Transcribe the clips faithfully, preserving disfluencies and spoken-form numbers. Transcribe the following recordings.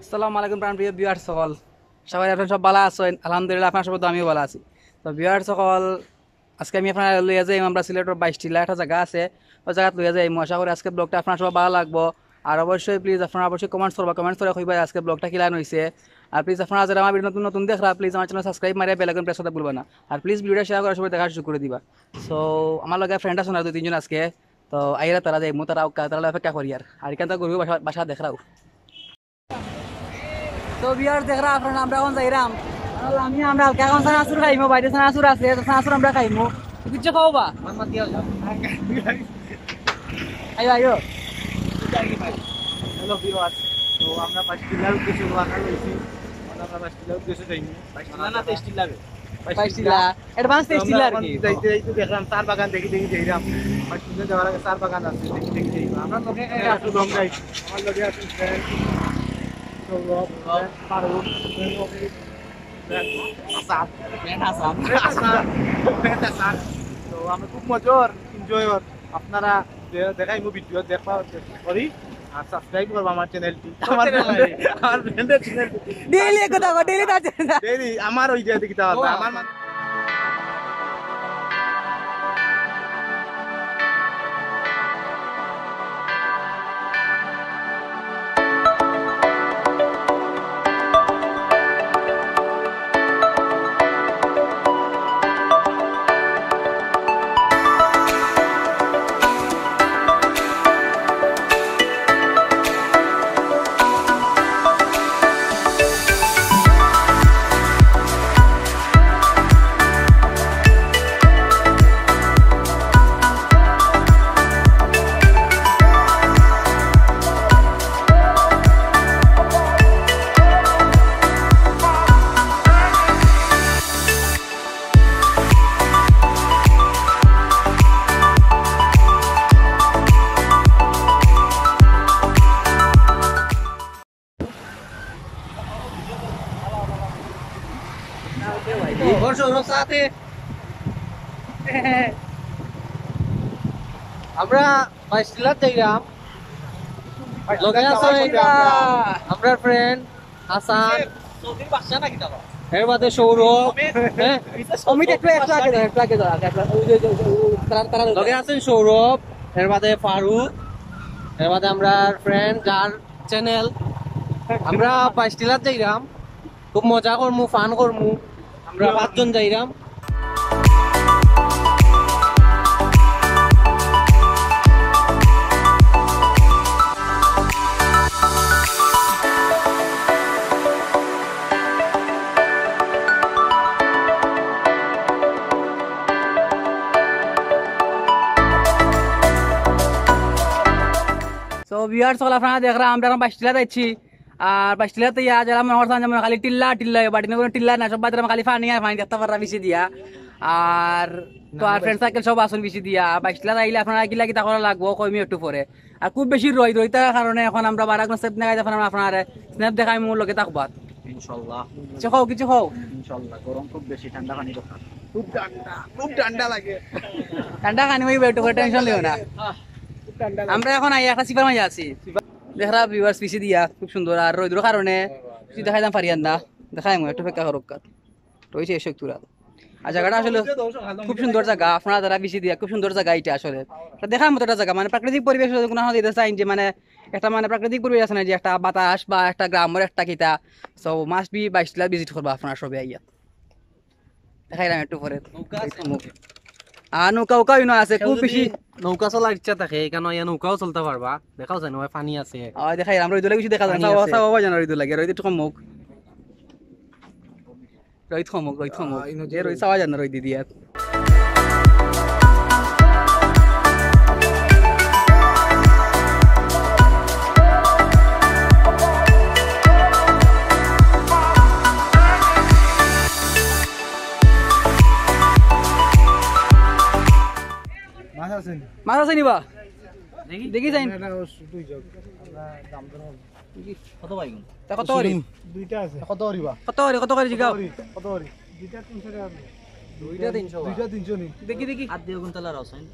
আসসালামু আলাইকুম প্রাণপ্রিয় ভিউয়ার্স সকল, আশা করি আপনারা সব ভালা আছইন। আলহামদুলিল্লাহ, আপনারা সব তো আমিও ভালা আছি। তো ভিউয়ার্স সকল, আজকে আমি আপনারারে লইয়া যাইমু আমরা সিলেটর বাইশ টিলা একটা জাগা আছে, ওই জাগাত লইয়া যাইমু। আশা করি আজকে ব্লগটা আপনারা সব ভালা লাগবো। আর অবশ্যই প্লিজ আপনারা অবশ্যই কমেন্টস করবা, কমেন্টস করে কইবা আজকে ব্লগটা কিলান অইছে। আর প্লিজ আপনারা যারা আমার ভিডিও নতুন নতুন দেখরা, প্লিজ আমার চ্যানেল সাবস্ক্রাইব মারিয়া বেল আইকন প্রেস করতে ভুলবা না। আর প্লিজ ভিডিওটা শেয়ার করার সময় দেখার সুযোগ করে দিবা। সো আমার লগে ফ্রেন্ড আছে না দুই তিনজন আজকে, তো আইরা তারা যাইমু, তারা অপেক্ষা করি। আর আর এখান থেকে গরু বাসা বাসা দেখরাও। তো ভিউয়ার্স দেখরা আপনারা, আমরা এখন যাইরাম। আর আমি আমরা হালকা এখন চানাচুর খাইমু, বাইরে চানাচুর আছে, তো চানাচুর আমরা খাইমু। কিছু খাও বা? আইও, আইও। হ্যালো ভিউয়ার্স, তো আমরা বাইশ টিলার উদ্দেশ্যে রওনা হইছি। এখন আমরা বাইশ টিলার উদ্দেশ্যে যাইমু। বাইশ টিলা না, তেইশ টিলা। বাইশ টিলা, অ্যাডভান্স তেইশ টিলা আর কি। যাইতে যাইতে দেখলাম চার বাগান, দেখি দেখি যাইরাম। বাইশ টিলা যাওয়ার আগে চার বাগান আছে, দেখি দেখি যাইরাম। আমরা লগে একটু লং ড্রাইভ, আমার লগে আছে ফ্রেন্ড সৌরভ, ফারুক, হাসান। ফ্রেন্ড হাসান। ফ্রেন্ড হাসান। ফ্রেন্ড হাসান। তো আমরা খুব মজা অর, এনজয় অর। আপনারা দে-, দেখাইমু ভিডিও দেখবা, চেষ্টা করি। আর সাবস্ক্রাইব করবা আমার চ্যানেলটি। আমার চ্যানেল নাই, আমার ফ্রেন্ডের চ্যানেল। ডেইলি কথা কয়, ডেইলি তার চ্যানেল। ডেইলি আমার ওই যে দেখি তাহলে ও। আমার মানে আমরা বাইশ টিলাত যাইরাম। লগে আছে আমরার ফ্রেন্ড হাসান, এর বাদে সৌরভ, হ্যাঁ? অমিত, একটু, একটু আগে যাও, একটু আগে যাও, আগে, একটু, ওই যে, ওই যে, ওই, তারা, তারা লগে আছেন সৌরভ, এর বাদে ফারুক, এর বাদে আমরার ফ্রেন্ড যার চ্যানেল। আমরা বাইশ টিলাত যাইরাম, খুব মজা করমু, ফান করমু। আমরা পাঁচজন যাইরাম। So ভিউয়ার্স সকল, আপনারা দেখরা আমরা এখন বাইশ টিলাত আইছি। আর বাইশ টিলাত ইয়া যারা মনে করছেন যে মনে খালি টিল্লা টিল্লা, বাড়ি কোনো টিল্লা না, সব বাজারে খালি পানি আর পানি দেখতে পাররা বেশি দিয়া। আর তো আর ফ্রেন্ড সার্কেল সব আসুন বেশি দিয়া। বাইশ টিলাত আইলে আপনারা কিলা কিতা করা লাগবো কইমি একটু পরে। আর খুব বেশি রইদ, রইদ থাকার কারণে এখন আমরা বারাক স্ন্যাপ দেখাইতে পারলাম না আপনারে। স্ন্যাপ দেখাইমু, লগে থাকবা। ইনশাআল্লাহ। কিছু কও, কিছু কও। ইনশাআল্লাহ, গরম খুব বেশি, ঠান্ডা পানি দরকার। খুব ঠান্ডা, খুব ঠান্ডা লাগে। ঠান্ডা পানি অইবো, একটু করে টেনশন লিও না। খুব ঠান্ডা লাগে। আমরা এখন আই একটা সিপার মাঝে আছি। দেখরা ভিউয়ার্স পিছে দিয়া খুব সুন্দর, আর রইদর কারণে কিছু দেখাইতাম পারি আর না। দেখাইমু, একটু অপেক্ষা করউক্কা। রইছে এসে একটু রাত। আর জাগাটা আসলে খুব সুন্দর জাগা, আপনারা যারা বেশি দিয়া, খুব সুন্দর জাগা এটা আসলে। এটা দেখার মতো একটা জাগা, মানে প্রাকৃতিক পরিবেশ, কোনো দিতে চাই যে মানে একটা মানে প্রাকৃতিক পরিবেশ আছে না, যে একটা বাতাস বা একটা গ্রামের একটা কিতা, so must be বাইশ টিলা ভিজিট করবা আপনারা সবে আইয়া। দেখাইলাম একটু পরে। নৌকা আছে। আর নৌকা উকা ইনো আছে, কেউ খুব যদি বেশি। নৌকা চলার ইচ্ছা থাকে, এখানে আইয়া নৌকাও চলতে পারবা। দেখাও যায় না, পানি আছে। আহ, দেখাইলাম, রইদ লাগি বেশি দেখা যায় না, পানি চাওয়া আছে। চাওয়া যায় না, রইদ লাগে, রইদ একটু কমউক। রইদ কমউক, রইদ কমউক। আহ, ইনো যে রইদ চাওয়া যায় না, রইদ দিয়া। মাছ আছে নি? মাছ আছে নি বা? দেখি। দেখি যাইন। এটা ও শুধু যাক। আমরা দাম দর হবে। কত ভাই? তা কত করি? দুইটা আছে। কত করি বা? কত করি, কত করি জিগাও? কত করি? কত করি? দুইটা তিনশো টাকা। দুইটা তিনশো বা? দুইটা তিনশো নি। দেখি, দেখি। আর দিয়ে কোনটা লাগাও, সাইন?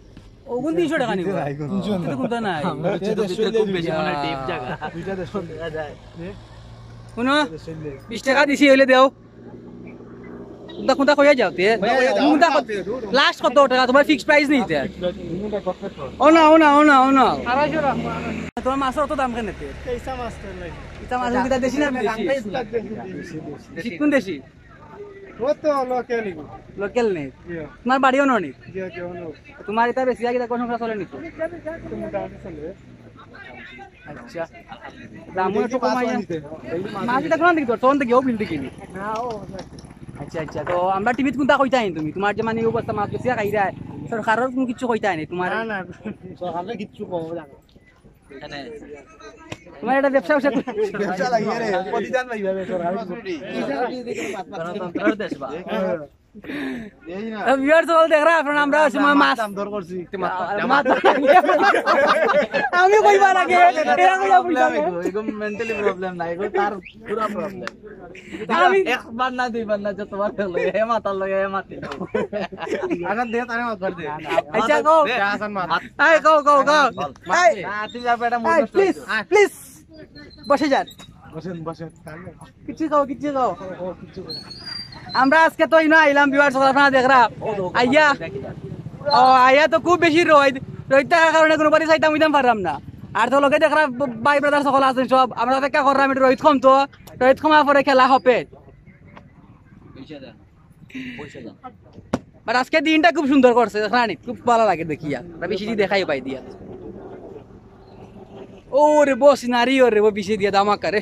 ওগুন তিনশো টাকা নিবা। তিনশো না। এটা কোনটা নাই? আমরা এটা দেড়শো খুব বেশি মনে হয় ডিপ জায়গা। দুইটা দেড়শো। দেখা যায়। এ? হুনো, বিশ টেকা দিছি, অইলে দেও। কুনটা, কুনটা কইয়া যাও তে? কুনটা কত? লাস্ট কত টেকা? তুমার ফিক্সড প্রাইস নি তে? ও না, ও না, ও না, ও না। আড়াইশো রাখো। তুমার মাছর অত দাম কেনে তে? ইছা মাছ তো নাই। ইছা মাছ কিতা দেশি না বিদেশি? দেশি, দেশি। দেশি, কোন দেশি? ও তো লোকাল। লোকাল নি? ইয়া। তুমার বাড়িও নি? জি, জি, অনো। তুমার ইতা বেশি আগে কোন সংখ্যা চলে নি তো? মোটামুটি চলে। আচ্ছা। দামও একটু কমাইয়া। মাছ ইতা কোন দিকে ধরছো? অন দিকে, ও বিল দিকে নি? না, ও। আচ্ছা, আচ্ছা। তো আমরা টিভিত কুনটা কইতায় নি তুমি? তুমার যে মানে অবস্থা মাছ বেশি খাইরায়, সরকারর কুনু কিচ্ছু কইতায় নি তুমার? না, না, সরকারে কিচ্ছু কও না। এখানে তুমার ইটা ব্যবসা ব্যবসা ব্যবসা লাগে রে, প্রতিদান পাইবা বে সরকার। গণতন্ত্রর দেশ বা। এই না। তো ভিউয়ার্স অকল দেখরা আপনারা, আমরা ওই সময় মাছ দাম দর করছি। মাছ দাম। আমি কইবার আগে এরা কইয়া বুঝা যায়। এগো মেন্টালি প্রবলেম না, এগো তার পুরা প্রবলেম। আমি একবার না দুইবার না, যতবার হলো, এ মাতার লগে, এ মাতি। আচ্ছা, দে, তারে মাত ধর দে। আচ্ছা, কও। দে, হাসান মাত। এই, কও, কও, কও। বল। এই, না, তুই যা, বেটা, মুখ এই, নষ্ট প্লিজ, করছিস। প্লিজ। বসে যান। বসেন, বসেন। কিচ্ছু কও, কিচ্ছু কও। ও, কিচ্ছু কও। আমরা আজকে তো ইনো আইলাম, ভিউয়ার্স অকল আপনারা দেখরা। আইয়া, ও, আইয়া তো খুব বেশি রইদ, রইদ থাকার কারণে কুনু বাড়ি চাইতাম উইতাম পারলাম না। আর তো লগে দেখরা ভাই ব্রাদার অকল আছইন সব, আমরা অপেক্ষা করলাম, একটু রইদ কমতো, রইদ কমার পরে খেলা হবে। বাট আজকে দিনটা খুব সুন্দর করছে, দেখরা নি, খুব ভালা লাগে দেখিয়া। আমরা পিছেদি দেখাই পাই দিয়া। ওরে বো, সিনারি, ওরে বো, পিছেদি দামাকা রে।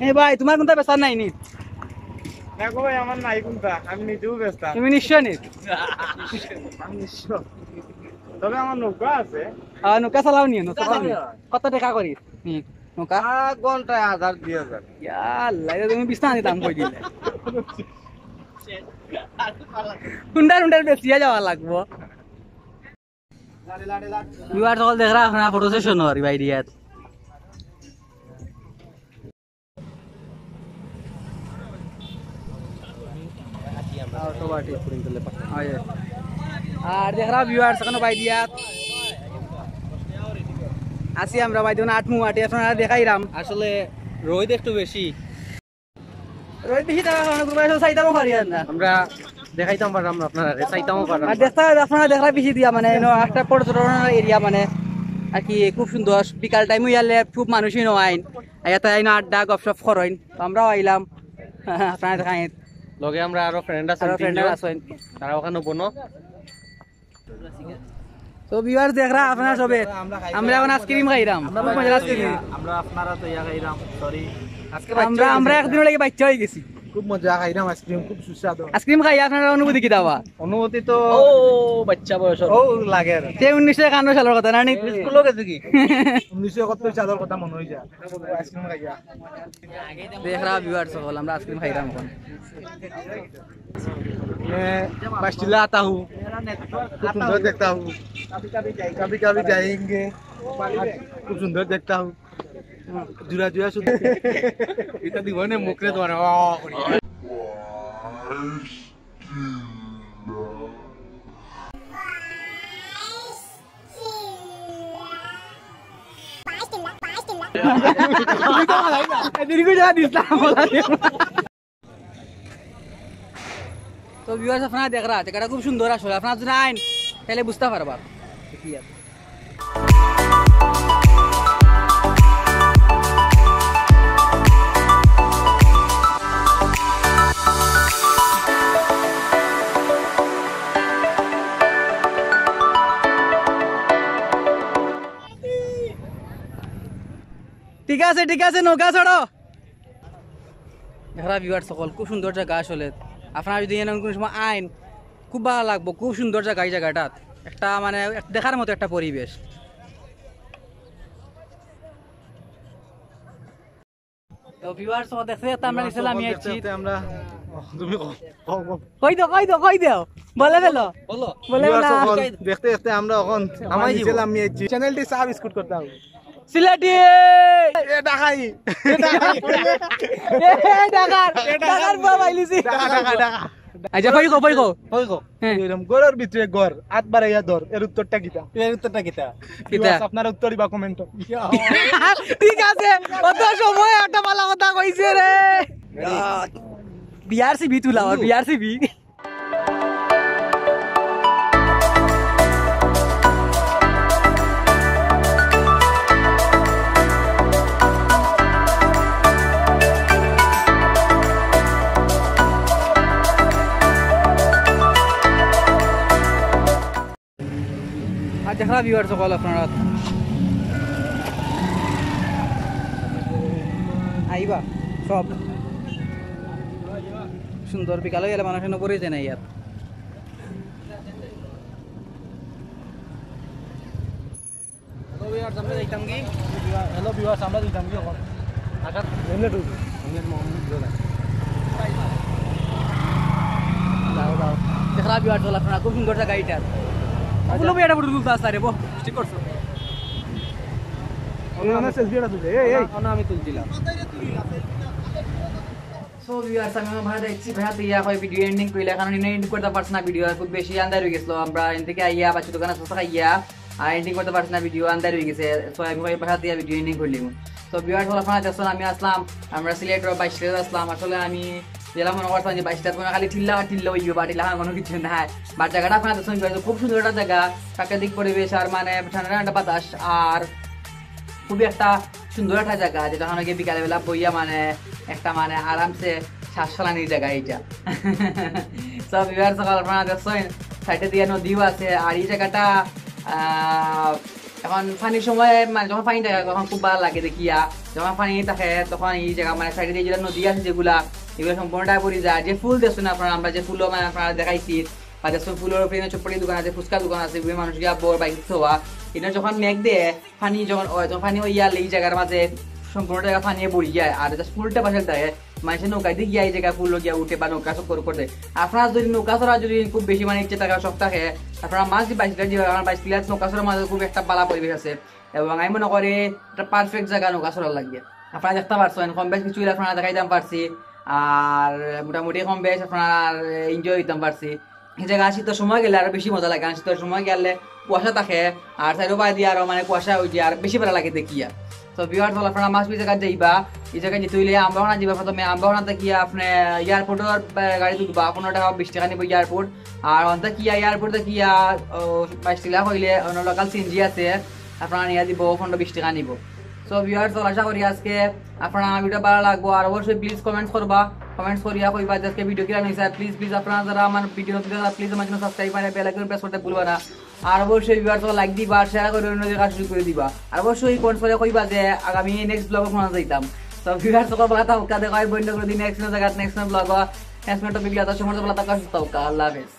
এ ভাই, তুমার কুনটা বেচার নাই নি? দেখো ভাই, আমার নাই কুনটা, আমি নিজেও বেচতাম। তুমি নিঃস্ব নি? আমি নিঃস্ব। তবে আমার নৌকা আছে। আ, নৌকা চালাও নি, নৌকা চালাও নি। কত টেকা করি? হুম। নৌকা? আ, ঘন্টায় হাজার, দুই হাজার। ইয়া আল্লাহ, ইটা তুমি বিছনা আনি দাম কই দিলে। হুন্ডা হুন্ডা বেচিয়া যাওয়া লাগবো। ভিউয়ার্স অকল দেখরা আপনারা ফটো সেশন অর ভাই দিয়াত। আর দেখরা ভিউয়ার্স, অখন বাইদিয়াত আছি আমরা, বাইদিয়াত আটমু আটি, আপনারারে দেখাইরাম। আসলে রইদ একটু বেশি। রইদ বেশি থাকার কারণে কুনু ভাই চাইতামও পারি আর না। আমরা দেখাইতাম পারলাম না আপনারারে, চাইতামও পারলাম আর না। দেখতা, আপনারা দেখরা পিছেদিয়া মানে, ইনো একটা পর্যটন এরিয়া মানে, আর কি খুব সুন্দর। বিকাল টাইম অইয়ালে খুব মানুষ ইনো আইন, আইয়া তাই আইন আড্ডা গপশপ করইন। তো আমরাও আইলাম, আপনারা দেখাইন। লগে আমরা আরো ফ্রেন্ড আছইন, আরো ফ্রেন্ড তিনজন। আছইন। তারা অখানো বনো। তো ভিউয়ার্স দেখরা আপনারা সবে, আমরা অখন আইসক্রিম খাইরাম, খুব মজার আইসক্রিম। আমরা আপনারা তো ইয়া খাইরাম, সরি। আজকে আমরা, আমরা একদিন লাগি বাচ্চা অই গেছি। খুব মজা খাইরাম আইসক্রিম, খুব সুস্বাদু। আইসক্রিম খাইয়া আপনারার অনুভূতি কিতা বা? অনুভূতি তো ও বাচ্চা বয়স। ও লাগে আর। তে উনিশশো একানব্বই সালর কথা না নি? স্কুলো গেছে কি? উনিশশো একাত্তর সালর কথা মনো অই যায়। আইসক্রিম খাইয়া। দেখরা ভিউয়ার্স অকল, আমরা আইসক্রিম খাইরাম অখন। मैं बस चिल्लाता हूँ, खूब सुंदर देखता हूँ, कभी कभी जाएंगे, खूब सुंदर देखता हूँ, जुरा जुरा सुंदर। ইতা দিব নে মুখরে তোমার। তো ভিউয়ার্স, আপনারা দেখরা, জাগাটা খুব সুন্দর আসলে। আপনারা যদি আইন, তাইলে বুঝতা পারবা। দেখি আর। ঠিক আছে, ঠিক আছে, নৌকা ছাড়ো। দেখরা ভিউয়ার্স অকল, খুব সুন্দর জাগা আসলে। আপনারা যদি এনে কুনু সময় আইন, খুব ভালা লাগবো। খুব সুন্দর জাগা এই জাগাটাত, একটা মানে এক দেখার মতো একটা পরিবেশ। তো ভিউয়ার্স অকল, দেখতে দেখতে আমরা নিচে লামি আইছি। দেখতে দেখতে আমরা, তুমি কও, কও, কও। কই দেও, কই দেও, কই দেও। বলে ফেলো। বলো। বলে ভিউয়ার্স ফেলো। অকল, দেখতে দেখতে আমরা অখন আমার নিচে লামি আইছি। চ্যানেলটি সাবস্ক্রাইব করতে হবে। সিলেটি। এ ঢাকাই। এ ঢাকার। এ ঢাকার। ঢাকার বাবা ইলিশি। ঢাকা, ঢাকা, ঢাকা। আচ্ছা, কই গো, কই গো? কই গো? হ্যাঁ। এরকম ঘরর ভিতরে ঘর, আত বাড়াইয়া ধর, এর উত্তরটা কিতা? এর উত্তরটা কিতা? Viewers, আপনারা উত্তর দিবা কমেন্টো। ঠিক আছে, অত সময় একটা ভালা কথা কইছে রে। বিআরসিবি তুলা, বিআরসিবি। আর দেখরা ভিউয়ার সকল আপনারা আইবা সব সুন্দর বিকাল অইলে মানুষ নগরে যায় না ইয়াত। হ্যালো ভিউয়ার্স, আমরা যাইতাম কি? হ্যালো ভিউয়ার্স, আমরা যাইতাম কি এখন? ঢাকার এমনি টুর। এমনি মোহাম্মদ জোড়া। দেখরা ভিউয়ার সকল আপনারা খুব সুন্দর জাগা ইটা। কোনো বিয়াটা ফটো তুলতে আসতে রে বো, ঠিক করছো? ওখানে সেলফি এটা তুলে। এই এই, আমি তুলছিলাম। সো ভিউয়ার্স, আমি আমার ভাড়া দেখছি, ভাড়া দিয়া হয় ভিডিও এন্ডিং কইলা, কারণ এনে এন্ড করতে পারছি না ভিডিও, খুব বেশি আন্ধার অই গেছিল। আমরা এন থেকে আইয়া বাচ্চা দোকানে চা খাইয়া আর এন্ডিং করতে পারছি না, ভিডিও আন্ধার অই গেছে। সো আমি ওই ভাড়া দিয়া ভিডিও এন্ডিং করলাম। তো ভিউয়ার্স সকল আপনারা দেখছেন, আমি আসলাম, আমরা সিলেটর বাইশ সিলেট আসলাম। আসলে আমি যেটা মনে করতাম যে বাইশ সিলেট মনে খালি টিল্লা আর টিল্লা অইব, বা টিল্লা কোনো কিছু নাই। বাট জাগাটা আপনারা দেখছেন, খুব সুন্দর একটা জাগা, প্রাকৃতিক পরিবেশ আর মানে ঠান্ডা ঠান্ডা বাতাস আর খুবই একটা সুন্দর একটা জাগা, যেটা ওখানে গিয়ে বিকালবেলা বইয়া মানে একটা মানে আরামসে শ্বাস চালানির জাগা এইটা। সব ভিউয়ার্স সকল আপনারা দেখছেন, সাইডে দিয়া নদীও আছে। আর এই জাগাটা আহ, এখন পানির সময় মানে যখন পানি থাকে তখন খুব ভালা লাগে দেখিয়া, যখন পানি থাকে তখন এই জাগা মানে সাইডে দিয়া যেটা নদী আছে যেগুলা, এগুলা সম্পূর্ণটা ভরি যায়। যে ফুল দেখছেন আপনারা, আমরা যে ফুলও মানে আপনারা দেখাইছি, বা দেখছেন ফুলর উপরে চটপটি দোকান আছে, ফুচকা দোকান আছে, বিভিন্ন মানুষ গিয়া বর বাইক থওয়া। এটা যখন মেঘ দেয়, পানি যখন হয়, তখন পানি অইয়া এই জাগার মাঝে সম্পূর্ণ জাগা পানি ভরি যায়। আর এটা ফুলটা পাশে থাকে, মানুষে নৌকা দিয়া গিয়া এই জাগা ফুল গিয়া উঠে বা নৌকা চক্কর করে। আপনারা যদি নৌকা চড়া যদি খুব বেশি মানে ইচ্ছে থাকে, শখ থাকে, আপনারা মাছ বাইশ সিলেট দিবা, কারণ বাইশ সিলেট নৌকা চড়ার মাঝে খুব একটা ভালা পরিবেশ আছে। এবং আমি মনে করি এটা পারফেক্ট জাগা নৌকা চড়ার লাগিয়া। আপনারা দেখতে পারছেন, কম বেশ কিছু আপনারা দেখাইতাম পারছি। আর মোটামুটি কম বেশ আপনারা এনজয় দিতাম পারছি। এই জাগা শীতর সময় গেলে আরো বেশি মজা লাগে, কারণ শীতর সময় গেলে কুয়াশা থাকে, আর সাইডো বাই দিয়ে আরো মানে কুয়াশা অই যায়, আর বেশি ভালা লাগে দেখিয়া। তো ভিউয়ার্স সকল আপনারা মাছ বিচ জাগা যাইবা, এই জাগা যেতে অইলে আমবাগান যাইবা, প্রথমে আমবাগান থাকি আপনি এয়ারপোর্টর গাড়ি তুলবা, পনেরো টাকা বিশ টাকা নিব এয়ারপোর্ট। আর অন্তা কিয়া এয়ারপোর্ট থাকি বাইশ টাকা হইলে অন্য লোকাল সিএনজি আছে, আপনারা নিয়ে দিব, পনেরো বিশ টাকা নিব। সো ভিউয়ার্স সকল, আশা করি আজকে আপনারা ভিডিও ভালা লাগবো। আর অবশ্যই প্লিজ কমেন্টস করবা, কমেন্টস করিয়া কইবা যে আজকে ভিডিও কিলা অইছে। প্লিজ প্লিজ আপনারা যারা আমার ভিডিও প্লিজ আমার জন্য সাবস্ক্রাইব করে বেল আইকন প্রেস করতে ভুলবা না। আর অবশ্যই ভিউয়ার্স সকল লাইক দিবা, শেয়ার করে অন্য জায়গা শুরু করে দিবা। আর অবশ্যই কমেন্টস করে কইবা যে আগামী নেক্সট ব্লগে কোন যাইতাম। তো ভিউয়ার্স সকল ভালা থাকবা, দেখা অইবো অন্য কোনো দিন নেক্সট জায়গা, নেক্সট ব্লগ, নেক্সট টপিক। যত সময় ভালা থাকবা, সুস্থ থাকবা। আল্লাহ হাফেজ।